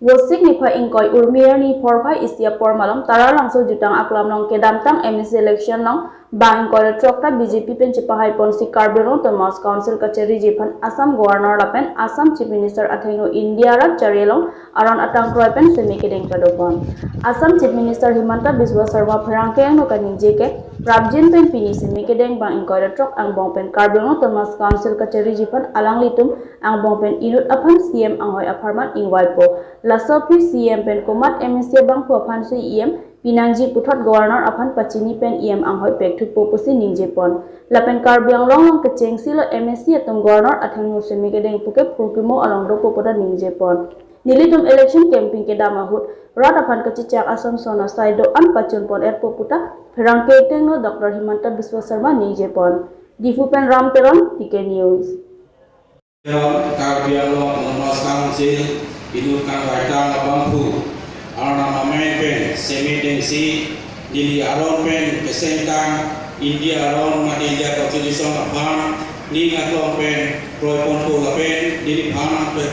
Wosik ni pha ingkoi urmier ni phorphai isia pormalong tara langso jutang aklam long kedamtang MEC election long bang ingkoi trokta BJP pen chipahai ponsi Karbi Autonomous Council kacheri jiphan Assam Governor lapen Assam Chief Minister athengno India rat charilong aron atang kroi pen semi kedeng kadopon Assam Chief Minister Himanta Biswa Sarma phrangke no kaning jeke Prabjin pen pini semi kedeng bang ingkoi trok ang bong pen Karbi Autonomous Council kacheri jiphan alang litum ang bong pen inut aphan CM ang hoi apharman ingwaipo Lasopi CM pen komat MSC bang phu aphan si EM Pinangji puthot governor aphan pachini pen EM ang hoi pek thu popusi ningje pon lapen Karbi Anglong long kecheng silo MSC atum governor athang no semi kedeng puke phurkimo along do popoda ningje pon nilitum election camping ke damahut rat aphan kachichak Assam sona saido an pachun pon er poputa pherang ke tengno Dr. Himanta Biswa Sarma ningje pon Difu pen Ram Teron TK News Karbi Anglong Autonomous Council Inut kang waitang abangpu arna mamen pen semi dengsi nili aron pen kesengkang India aron mat India Constitution aphan ni ngaklong pen proi pon pu lapen nili phan pe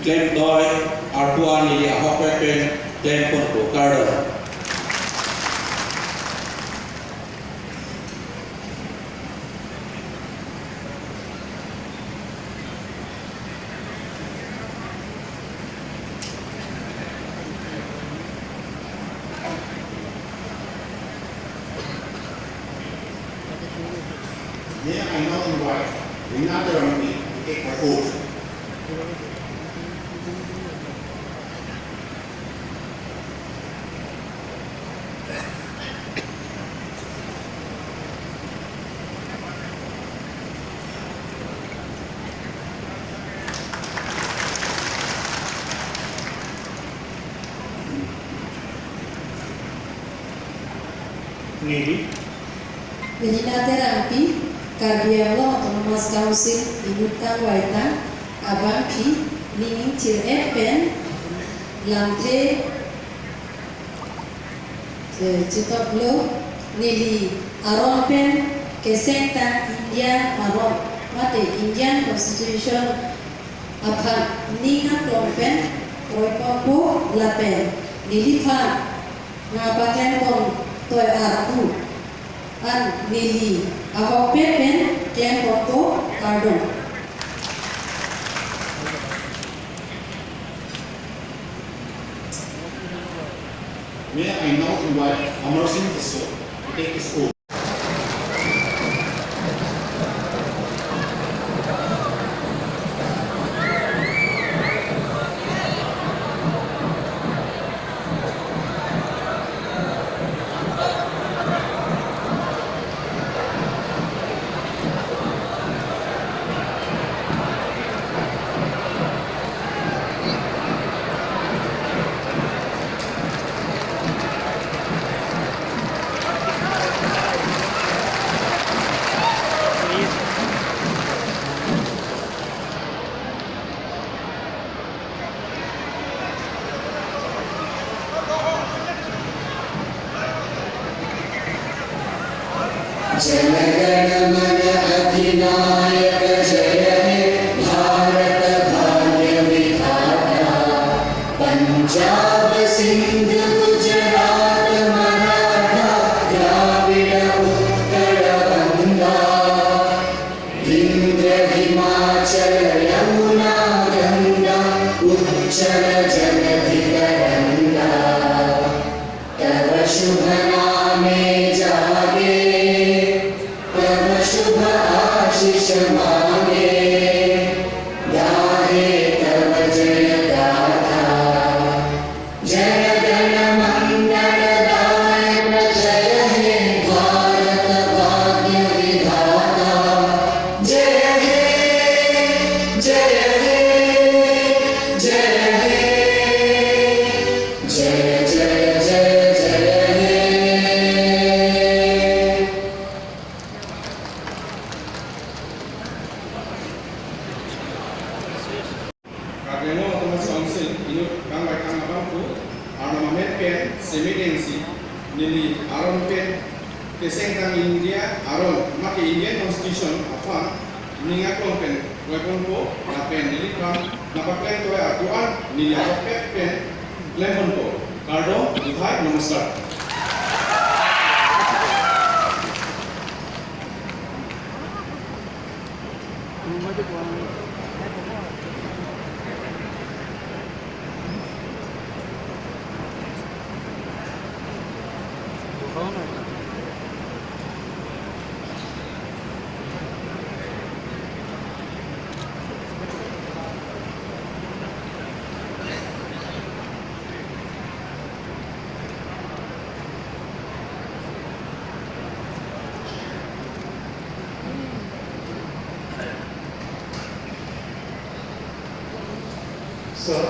claim doi arpua nili ahok pen claim pon pu kardon. May I now invite Renata Rampi to take her oath. Nili. Renata Rampi, Karbi Anglong Autonomous Council, Inutang Waitang, Abangki, Ninging Til Pen, Lamthe, Chitoplo, Nili, Aron Pen, Kesengtang Indian Aron, Mate Indian Constitution, Aphan Ninga Klompen, Roipopo, Lapen, Nili Phan, Ngapaklen Pon, Toy Artu, An Nili, Ahok Pen, Claim Ponto, Kardon. May I now invite Amar Singh Tasso to take his oath. Jana Gana Mana Adhinayaka Jaya He Bharat Bhagya Vidhata Punjab Sindh Gujarat Maratha Dravida Utkal Ganga Vindhya Himachal Yamuna Ganga Uchchal Jaladhi Taranga Tava Shubha Name Jage Shubha Ashish मांगे गाहे तव जय गाथा जय गण मंगल दायक जय हे भारत भाग्य विधाता जय हे जय हे जय हे जय जय जय जय हे. Karbi Anglong Autonomous Council Inut kang waitang abangpu arna mamen pen semi dengsi nili aron pen kesengtang India aron mate Indian Constitution aphan ninga klong pen roipon po lapen nili phan Napaklen toy Artuan Nili Ahokpet pen Lemponpo Kardo Duthai নমস্কাৰ। Sir,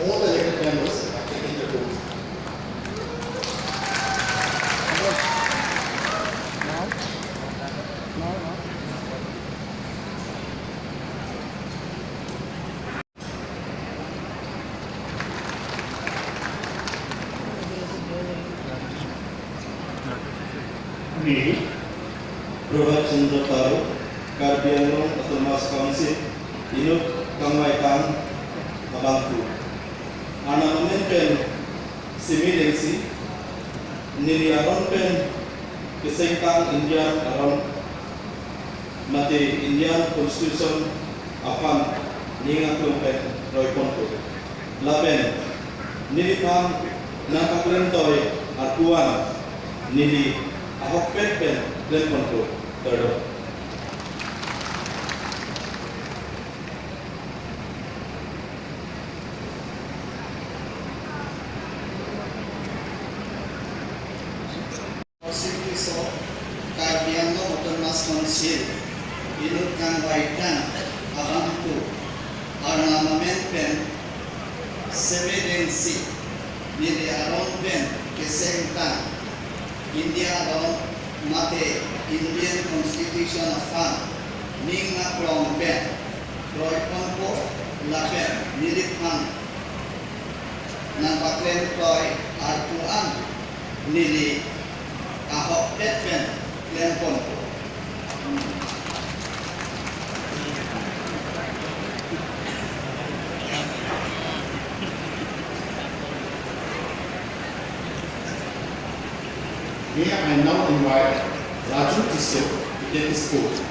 all the elected members have taken the oath. Nili Prabhat Chandra Taro, Karbi Anglong Autonomous Council, Inuk Kangwaitang, Abangku. Anamamen pen Simi Dengsi, Nili Aron pen Kesengkang Indian Aron, Mate Indian Constitution Afan Ningaklong pen Roy Ponto. Lapen Nili Pang Napaklen Toy Arkuan Nili Ahokpet pen Glen Ponto. Third. Karbi Anglong Autonomous Council, Inut Kangwaitang, Abangku, Arnamamen pen Semedensi, Nili Aron pen Kesengtang, India Aron Mate Indian Constitution Afan, Ninga Klong pen, Roy Ponpo Lapen, Nili Pang, Nampaklen Toy Artuan, Nili Ahokpet pen Lemponpo. May I now invite Raju Tisso to take his oath.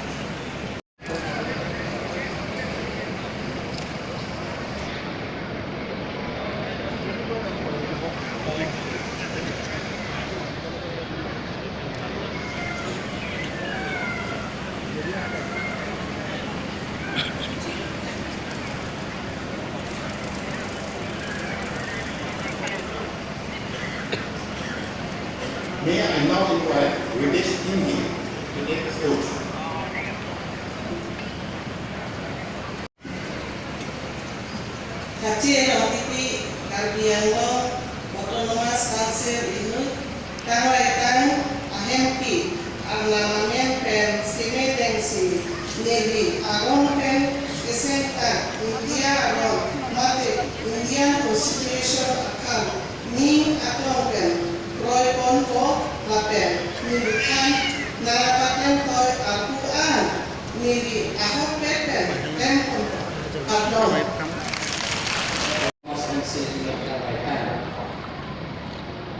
May I now invite Ritesh Ingi to take his oath. Kacir Otiti Karbi Anglong Autonomous Council Inut Kangwaitang Ahempi Arnamamen pen Sime Dengsi Nili Aron pen Kesengtang India Aron Mate Indian Constitution Akam Ning Aklong pen Roy Ponpo Lapen Nili Khan Narapaten Toy Alquran Nili Ahokpet pen Lem Ponpo Aklong.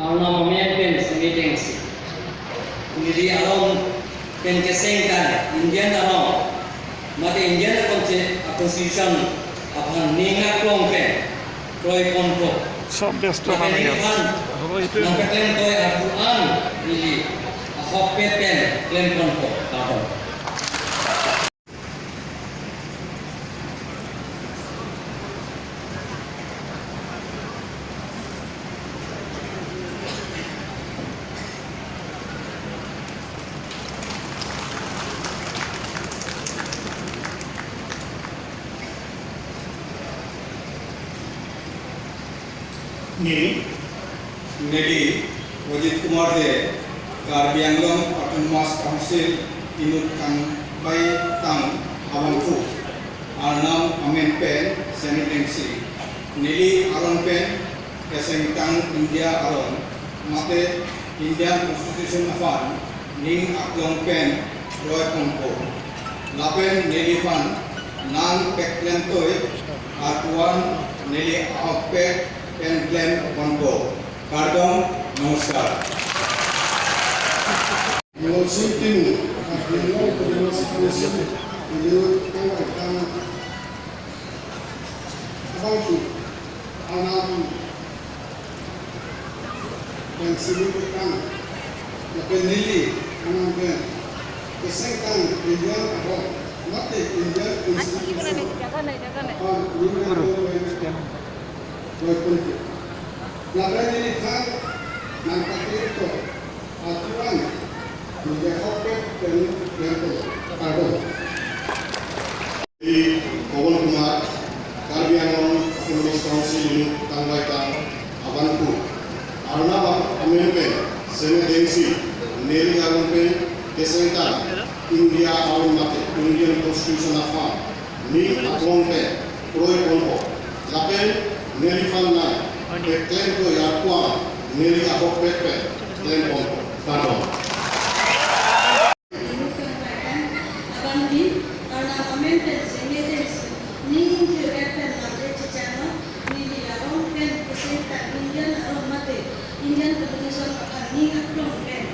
Arnamamen pen Simi Dengsi, Nili Aron pen Kesengtang Indian Aron Mate Indian Constitution Afan Ninga Klong pen Roy Ponpo সব ব্যস্ত মানুহ ইয়াত হ'ব সেইটোৱে। Napaklen Toy Alquran Nili Ahokpet pen Lem Ponpo Aklong. Nili Nili Ajit Kumar De, Karbi Anglong Autonomous Council, Inut Kangwaitang, Abangku, Arnam Amen pen Semi Dengsi, Nili Aron pen Kesengtang India Aron, Mate Indian Constitution Afan, Ning Aklong pen Roy Ponpo, Lapen Nili Fan, Nang Peklen Toy Arpuan Nili Ahokpet Pen Klem Ponpo. Kardong, নমস্কাৰ। Mangal Singh Timu, Karbi Anglong Autonomous Council, Inut Kangwai Abangpu, Anam Pen Simi Tang, Lapen Nili, Anam Pen, Keseng Tang, Indian Ahok, Mate Indian Constitution, Apan Ninga Roy Ponpo. Lapen Nili Thang, Nangkatir To, Atuan, Nili Ahokpet Pen Pen Kardong. Pawan Kumar, Karbi Anglong Autonomous Council Inut Kangwai Tang, Abangpu, Arnab Amen Pen, Seme Dengsi, Neli Aron Pen, Keseng Tang, India Aron Mate, Indian Constitution Afan, Ni Aklong Pen, Roy Ponpo, Lapen, Neli Fan Nai, Pe Klem Ko Yarkuan, Neli Ahokpet Pen, Klem Ponpo, Kardong. Inut Kangwai Tang Abangpi, Arnab Amen Pen Seme Dengsi, Ni Pen Lamje Chichano, Nili Aron Pen Keseng Tang, Indian Aron Mate, Indian Constitution Aphan Ni Aklong Pen,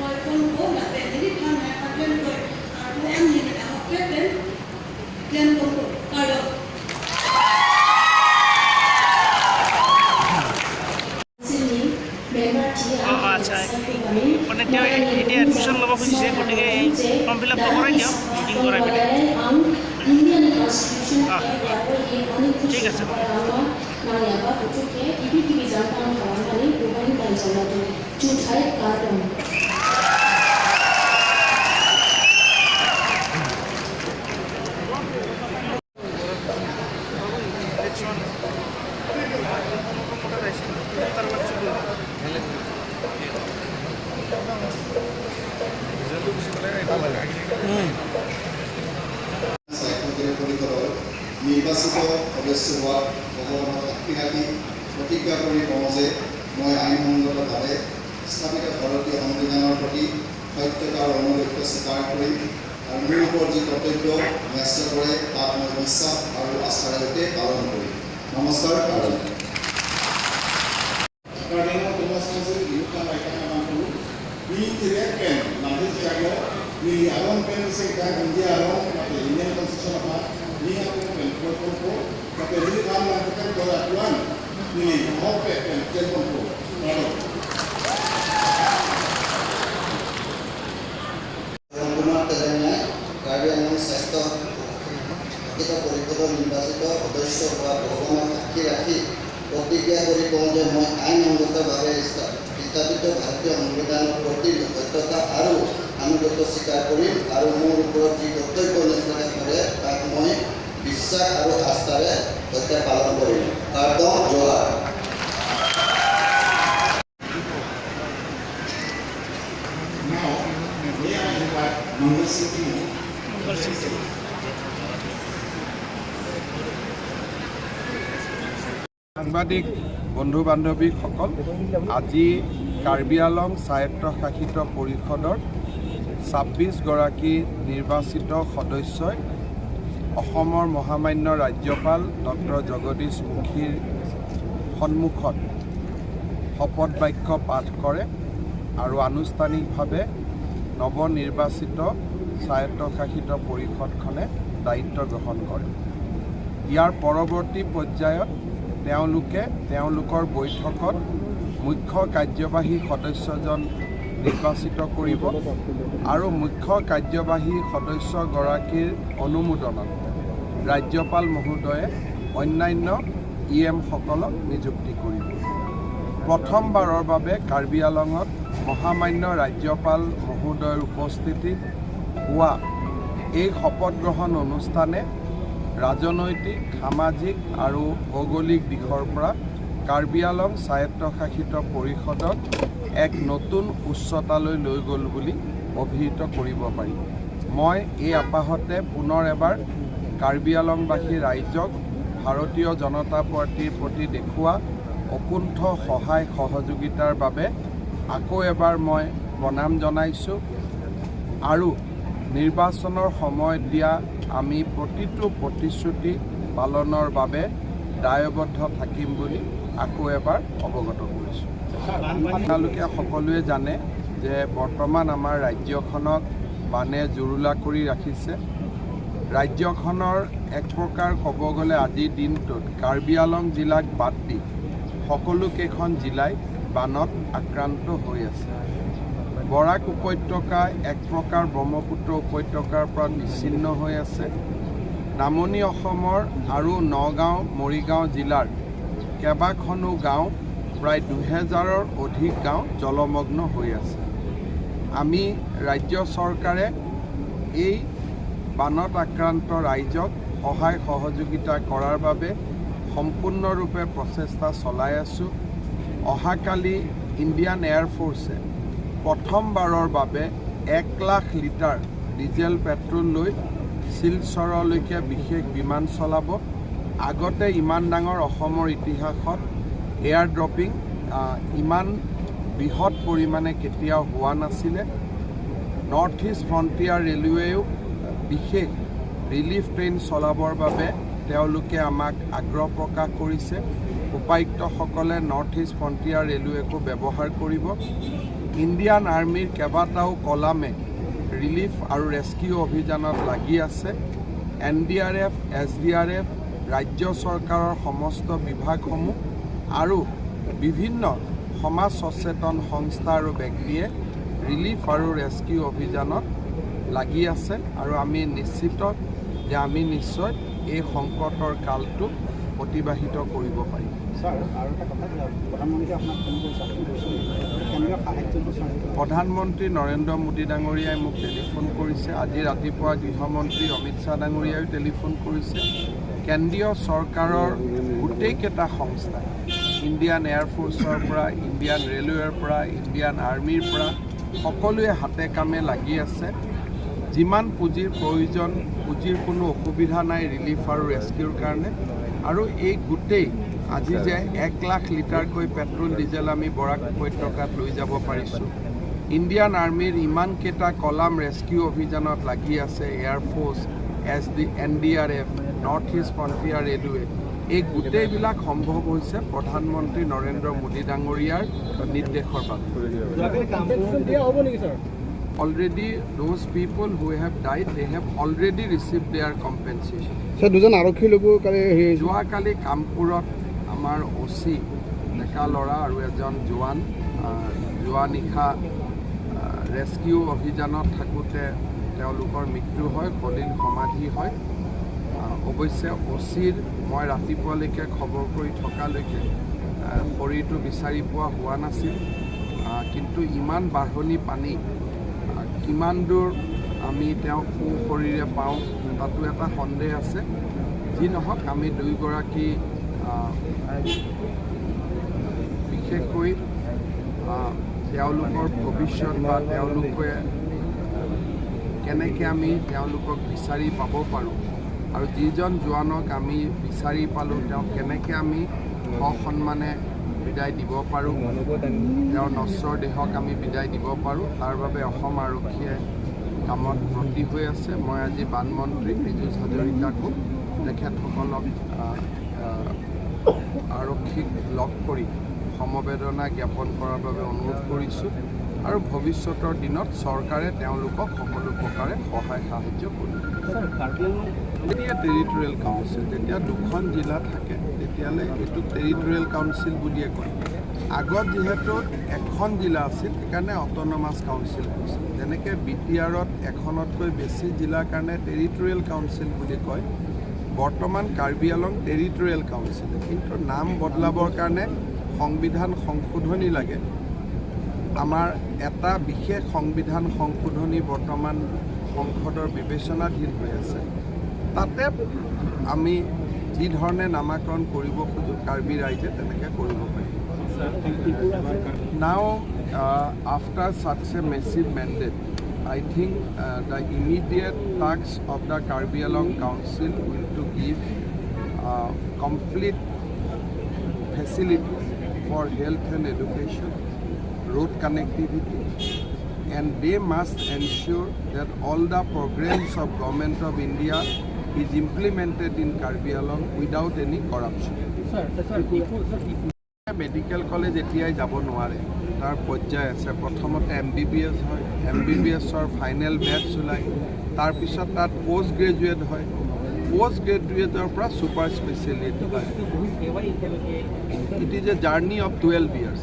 Roy Ponpo, Lapen Nili Phan Nai Aklem Roy, Arpuan Nili Ahokpet Pen, Klem Ponpo, Kardong. আচ্ছা, মানে তেওঁ এতিয়া admission ল'ব খুজিছে, গতিকে এই form fill আপটো কৰাই দিয়ক, মিটিং কৰাই পেলাই। অঁ, ঠিক আছে। স্বায়ত্তশাসিত পৰিষদৰ নিৰ্বাচিত সদস্য হোৱাত ভগৱানক সাক্ষী ৰাখি প্ৰতিজ্ঞা কৰি কওঁ যে মই আইনসংগতভাৱে স্থাপিত ভাৰতীয় সংবিধানৰ প্ৰতি সত্যতা আৰু আনুগত্য স্বীকাৰ কৰিম আৰু মোৰ ওপৰত যি কৰ্তব্য ন্যস্ত কৰে তাক মই বিশ্বাস আৰু আস্থাৰে সৈতে পালন কৰিম। নমস্কাৰ। কাৰণ Karbi Anglong Autonomous Council Inut Kangwai Tang Abangpu, Ni Tirek Pen, Lamje Chichano, Nili Aron Pen Keseng Tang, India Aron Mate, Indian Constitution Apha, Ni Aklong Pen, Roy Ponpo, Lapen Nili Phan Nai Pakem Toy Arpuan, Nili Ahokpet Pen, Klem Ponpo, Kardong. Kumar Telengai, Karbi Anglong স্বায়ত্তশাসিত পৰিষদৰ নিৰ্বাচিত সদস্য হোৱা ভগৱানক সাক্ষী ৰাখি প্ৰতিজ্ঞা কৰি কওঁ যে মই আইনসংগতভাৱে স্থাপিত ভাৰতীয় সংবিধানৰ প্ৰতি সত্যতা আৰু আনুগত্য স্বীকাৰ কৰিম আৰু মোৰ ওপৰত যি কৰ্তব্য ন্যস্ত কৰে তাক মই বিশ্বাস আৰু আস্থাৰে সৈতে পালন কৰিম। Kardong, Zuha. Now, may I invite Mangal Singh Timu. Mangal Singh Timu. সাংবাদিক বন্ধু বান্ধৱীসকল, আজি কাৰ্বি আংলং স্বায়ত্তশাসিত পৰিষদৰ 26 গৰাকী নিৰ্বাচিত সদস্যই অসমৰ মহামান্য ৰাজ্যপাল ডক্টৰ জগদীশ মুখীৰ সন্মুখত শপত বাক্য পাঠ কৰে আৰু আনুষ্ঠানিকভাৱে নৱনিৰ্বাচিত স্বায়ত্তশাসিত পৰিষদখনে দায়িত্ব গ্ৰহণ কৰে। ইয়াৰ পৰৱৰ্তী পৰ্যায়ত তেওঁলোকে তেওঁলোকৰ বৈঠকত মুখ্য কাৰ্যবাহী সদস্যজন নিৰ্বাচিত কৰিব আৰু মুখ্য কাৰ্যবাহী সদস্যগৰাকীৰ অনুমোদনত ৰাজ্যপাল মহোদয়ে অন্যান্য ই এমসকলক নিযুক্তি কৰিব। প্ৰথমবাৰৰ বাবে কাৰ্বি আংলঙত মহামান্য ৰাজ্যপাল মহোদয়ৰ উপস্থিতিত হোৱা এই শপত গ্ৰহণ অনুষ্ঠানে ৰাজনৈতিক, সামাজিক আৰু ভৌগোলিক দিশৰ পৰা কাৰ্বি আংলং স্বায়ত্তশাসিত পৰিষদক এক নতুন উচ্চতালৈ লৈ গ'ল বুলি অভিহিত কৰিব পাৰি। মই এই আপাহতে পুনৰ এবাৰ কাৰ্বি আংলংবাসী ৰাইজক ভাৰতীয় জনতা পাৰ্টীৰ প্ৰতি দেখুওৱা অকুণ্ঠ সহায় সহযোগিতাৰ বাবে আকৌ এবাৰ মই প্ৰণাম জনাইছোঁ আৰু নিৰ্বাচনৰ সময়ত দিয়া আমি প্ৰতিটো প্ৰতিশ্ৰুতি পালনৰ বাবে দায়বদ্ধ থাকিম বুলি আকৌ এবাৰ অৱগত কৰিছোঁ। আপোনালোকে সকলোৱে জানে যে বৰ্তমান আমাৰ ৰাজ্যখনক বানে জুৰুলা কৰি ৰাখিছে। ৰাজ্যখনৰ এক প্ৰকাৰ ক'ব গ'লে আজিৰ দিনটোত কাৰ্বি আংলং জিলাক বাদ দি সকলোকেইখন জিলাই বানত আক্ৰান্ত হৈ আছে। বৰাক উপত্যকা এক প্ৰকাৰ ব্ৰহ্মপুত্ৰ উপত্যকাৰ পৰা বিচ্ছিন্ন হৈ আছে। নামনি অসমৰ আৰু নগাঁও, মৰিগাঁও জিলাৰ কেইবাখনো গাঁও, প্ৰায় 2000ৰ অধিক গাঁও জলমগ্ন হৈ আছে। আমি ৰাজ্য চৰকাৰে এই বানত আক্ৰান্ত ৰাইজক সহায় সহযোগিতা কৰাৰ বাবে সম্পূৰ্ণৰূপে প্ৰচেষ্টা চলাই আছোঁ। অহাকালি ইণ্ডিয়ান এয়াৰফ'ৰ্চে প্ৰথমবাৰৰ বাবে 1 লাখ লিটাৰ ডিজেল পেট্ৰল লৈ শিলচৰলৈকে বিশেষ বিমান চলাব। আগতে ইমান ডাঙৰ অসমৰ ইতিহাসত এয়াৰ ড্ৰপিং ইমান বৃহৎ পৰিমাণে কেতিয়াও হোৱা নাছিলে। নৰ্থ ইষ্ট ফ্ৰণ্টিয়াৰ ৰেলৱেও বিশেষ ৰিলিফ ট্ৰেইন চলাবৰ বাবে তেওঁলোকে আমাক আগ্ৰহ প্ৰকাশ কৰিছে। উপায়ুক্তসকলে নৰ্থ ইষ্ট ফ্ৰণ্টিয়াৰ ৰেলৱেকো ব্যৱহাৰ কৰিব। ইণ্ডিয়ান আৰ্মীৰ কেইবাটাও কলামে ৰিলিফ আৰু ৰেস্কিউ অভিযানত লাগি আছে। এনডিআৰএফ, এছডিআৰএফ, ৰাজ্য চৰকাৰৰ সমস্ত বিভাগসমূহ আৰু বিভিন্ন সমাজ সচেতন সংস্থা আৰু ব্যক্তিয়ে ৰিলিফ আৰু ৰেস্কিউ অভিযানত লাগি আছে আৰু আমি নিশ্চিত যে আমি নিশ্চয় এই সংকটৰ কালটো অতিবাহিত কৰিব পাৰিম। ছাৰ, আৰু এটা কথা, প্ৰধানমন্ত্ৰীয়ে আপোনাক ফোন কৰিছে, আপুনি কৈছে কেন্দ্ৰীয় সাহায্যটো ছাৰ? প্ৰধানমন্ত্ৰী নৰেন্দ্ৰ মোদী ডাঙৰীয়াই মোক টেলিফোন কৰিছে। আজি ৰাতিপুৱা গৃহমন্ত্ৰী অমিত শ্বাহ ডাঙৰীয়াইও টেলিফোন কৰিছে। কেন্দ্ৰীয় চৰকাৰৰ গোটেইকেইটা সংস্থা, ইণ্ডিয়ান এয়াৰফ'ৰ্চৰ পৰা, ইণ্ডিয়ান ৰেলৱেৰ পৰা, ইণ্ডিয়ান আৰ্মীৰ পৰা সকলোৱে হাতে কামে লাগি আছে। যিমান পুঁজিৰ প্ৰয়োজন, পুঁজিৰ কোনো অসুবিধা নাই ৰিলিফ আৰু ৰেস্কিউৰ কাৰণে। আৰু এই গোটেই আজি যে 1 লাখ লিটাৰকৈ পেট্ৰল ডিজেল আমি বৰাক উপত্যকাত লৈ যাব পাৰিছোঁ, ইণ্ডিয়ান আৰ্মীৰ ইমানকেইটা কলাম ৰেস্কিউ অভিযানত লাগি আছে, air force, NDRF, north east frontier railway, এই গোটেইবিলাক সম্ভৱ হৈছে প্ৰধানমন্ত্ৰী নৰেন্দ্ৰ মোদী ডাঙৰীয়াৰ নিৰ্দেশৰ বাবে। দিয়া হ'ব নেকি sir? Already those people who have died, they have already received their compensation. Sir, দুজন আৰক্ষীৰ লোকো কালি হেৰি হৈছে। যোৱাকালি কামপুৰত আমাৰ অ' চি ডেকা ল'ৰা আৰু এজন জোৱান যোৱা নিশা ৰেস্কিউ অভিযানত থাকোঁতে তেওঁলোকৰ মৃত্যু হয়, সলিল সমাধি হয়। অৱশ্যে অ' চিৰ মই ৰাতিপুৱালৈকে খবৰ কৰি থকালৈকে শৰীৰটো বিচাৰি পোৱা হোৱা নাছিল। কিন্তু ইমান বাঢ়নি পানী, কিমান দূৰ আমি তেওঁক সোঁ শৰীৰে পাওঁ তাতো এটা সন্দেহ আছে। যি নহওক, আমি দুয়োগৰাকী বিশেষকৈ তেওঁলোকৰ ভৱিষ্যত বা তেওঁলোকে কেনেকৈ আমি তেওঁলোকক বিচাৰি পাব পাৰোঁ আৰু যিজন জোৱানক আমি বিচাৰি পালোঁ তেওঁক কেনেকৈ আমি সসন্মানে বিদায় দিব পাৰোঁ, তেওঁৰ নশ্বৰ দেহক আমি বিদায় দিব পাৰোঁ, তাৰ বাবে অসম আৰক্ষীয়ে কামত ব্ৰতী হৈ আছে। মই আজি বান মন্ত্ৰী পীযুষ হাজৰিকাকো তেখেতসকলক আৰক্ষীক লগ কৰি সমবেদনা জ্ঞাপন কৰাৰ বাবে অনুৰোধ কৰিছোঁ আৰু ভৱিষ্যতৰ দিনত চৰকাৰে তেওঁলোকক সকলো প্ৰকাৰে সহায় সাহায্য কৰিব। এতিয়া টেৰিটৰিয়েল কাউন্সিল যেতিয়া দুখন জিলা থাকে, তেতিয়াহ'লে এইটোক টেৰিটৰিয়েল কাউন্সিল বুলিয়ে কয়। আগত যিহেতু এখন জিলা আছিল, সেইকাৰণে অট'নমাছ কাউন্সিল কৈছিল। যেনেকৈ বিটিআৰত এখনতকৈ বেছি জিলাৰ কাৰণে টেৰিটৰিয়েল কাউন্সিল বুলি কয়, বৰ্তমান কাৰ্বি আলং টেৰিটৰিয়েল কাউন্সিল। কিন্তু নাম বদলাবৰ কাৰণে সংবিধান সংশোধনী লাগে। আমাৰ এটা বিশেষ সংবিধান সংশোধনী বৰ্তমান সংসদৰ বিবেচনাধীন হৈ আছে। তাতে আমি যি ধৰণে নামাকৰণ কৰিব খোজোঁ, কাৰ্বি ৰাইজে তেনেকৈ কৰিব পাৰিব। Now, after such a massive mandate, I think the immediate task of the Karbi Anglong Council will to give complete facilities for health and education, road connectivity, and they must ensure that all the programs of Government of India is implemented in Karbi Anglong without any corruption. Medical college এতিয়াই যাব নোৱাৰে, তাৰ পৰ্যায় আছে। প্ৰথমতে MBBS হয়, এমবিবিএছৰ final batch ওলায়, তাৰপিছত তাত পষ্ট গ্ৰেজুৱেট হয়, পষ্ট গ্ৰেজুৱেটৰ পৰা ছুপাৰ স্পেচিয়েলিটি হয়। It is a journey of 12 years.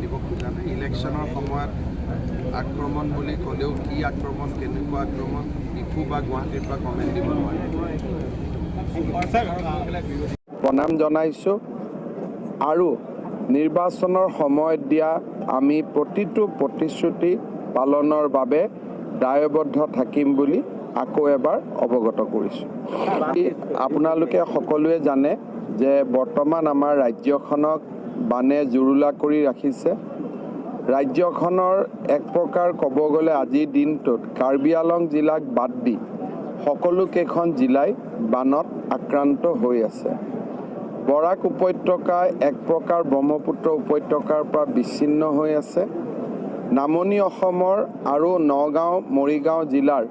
দিব খোজা নাই। ইলেকশ্যনৰ সময়ত আক্ৰমণ বুলি ক'লেও কি আক্ৰমণ, কেনেকুৱা আক্ৰমণ, ডিফু বা গুৱাহাটীৰ পৰা কমেণ্ট দিব নোৱাৰে। প্ৰণাম জনাইছোঁ আৰু নিৰ্বাচনৰ সময়ত দিয়া আমি প্ৰতিটো প্ৰতিশ্ৰুতি পালনৰ বাবে দায়বদ্ধ থাকিম বুলি আকৌ এবাৰ অৱগত কৰিছোঁ। আপোনালোকে সকলোৱে জানে যে বৰ্তমান আমাৰ ৰাজ্যখনক বানে জুৰুলা কৰি ৰাখিছে। ৰাজ্যখনৰ এক প্ৰকাৰ ক'ব গ'লে আজিৰ দিনটোত কাৰ্বি আলং জিলাক বাদ দি সকলোকেইখন জিলাই বানত আক্ৰান্ত হৈ আছে। বৰাক উপত্যকা এক প্ৰকাৰ ব্ৰহ্মপুত্ৰ উপত্যকাৰ পৰা বিচ্ছিন্ন হৈ আছে। নামনি অসমৰ আৰু নগাঁও, মৰিগাঁও জিলাৰ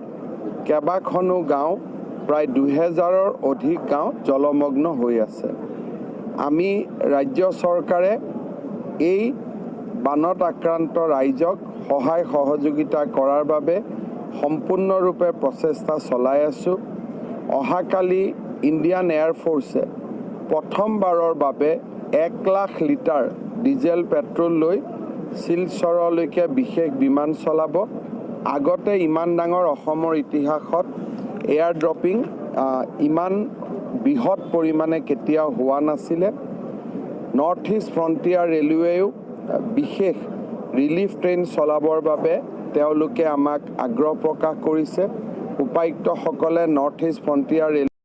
কেইবাখনো গাঁও, প্ৰায় 2000ৰ অধিক গাঁও জলমগ্ন হৈ আছে। আমি ৰাজ্য চৰকাৰে এই বানত আক্ৰান্ত ৰাইজক সহায় সহযোগিতা কৰাৰ বাবে সম্পূৰ্ণৰূপে প্ৰচেষ্টা চলাই আছোঁ। অহাকালি ইণ্ডিয়ান এয়াৰফ'ৰ্চে প্ৰথমবাৰৰ বাবে 1 লাখ লিটাৰ ডিজেল পেট্ৰল লৈ শিলচৰলৈকে বিশেষ বিমান চলাব। আগতে ইমান ডাঙৰ অসমৰ ইতিহাসত এয়াৰ ড্ৰপিং ইমান বৃহৎ পৰিমাণে কেতিয়াও হোৱা নাছিলে। নৰ্থ ইষ্ট ফ্ৰণ্টিয়াৰ ৰেলৱেও বিশেষ ৰিলিফ ট্ৰেইন চলাবৰ বাবে তেওঁলোকে আমাক আগ্ৰহ প্ৰকাশ কৰিছে। উপায়ুক্তসকলে নৰ্থ ইষ্ট ফ্ৰণ্টিয়াৰ ৰেল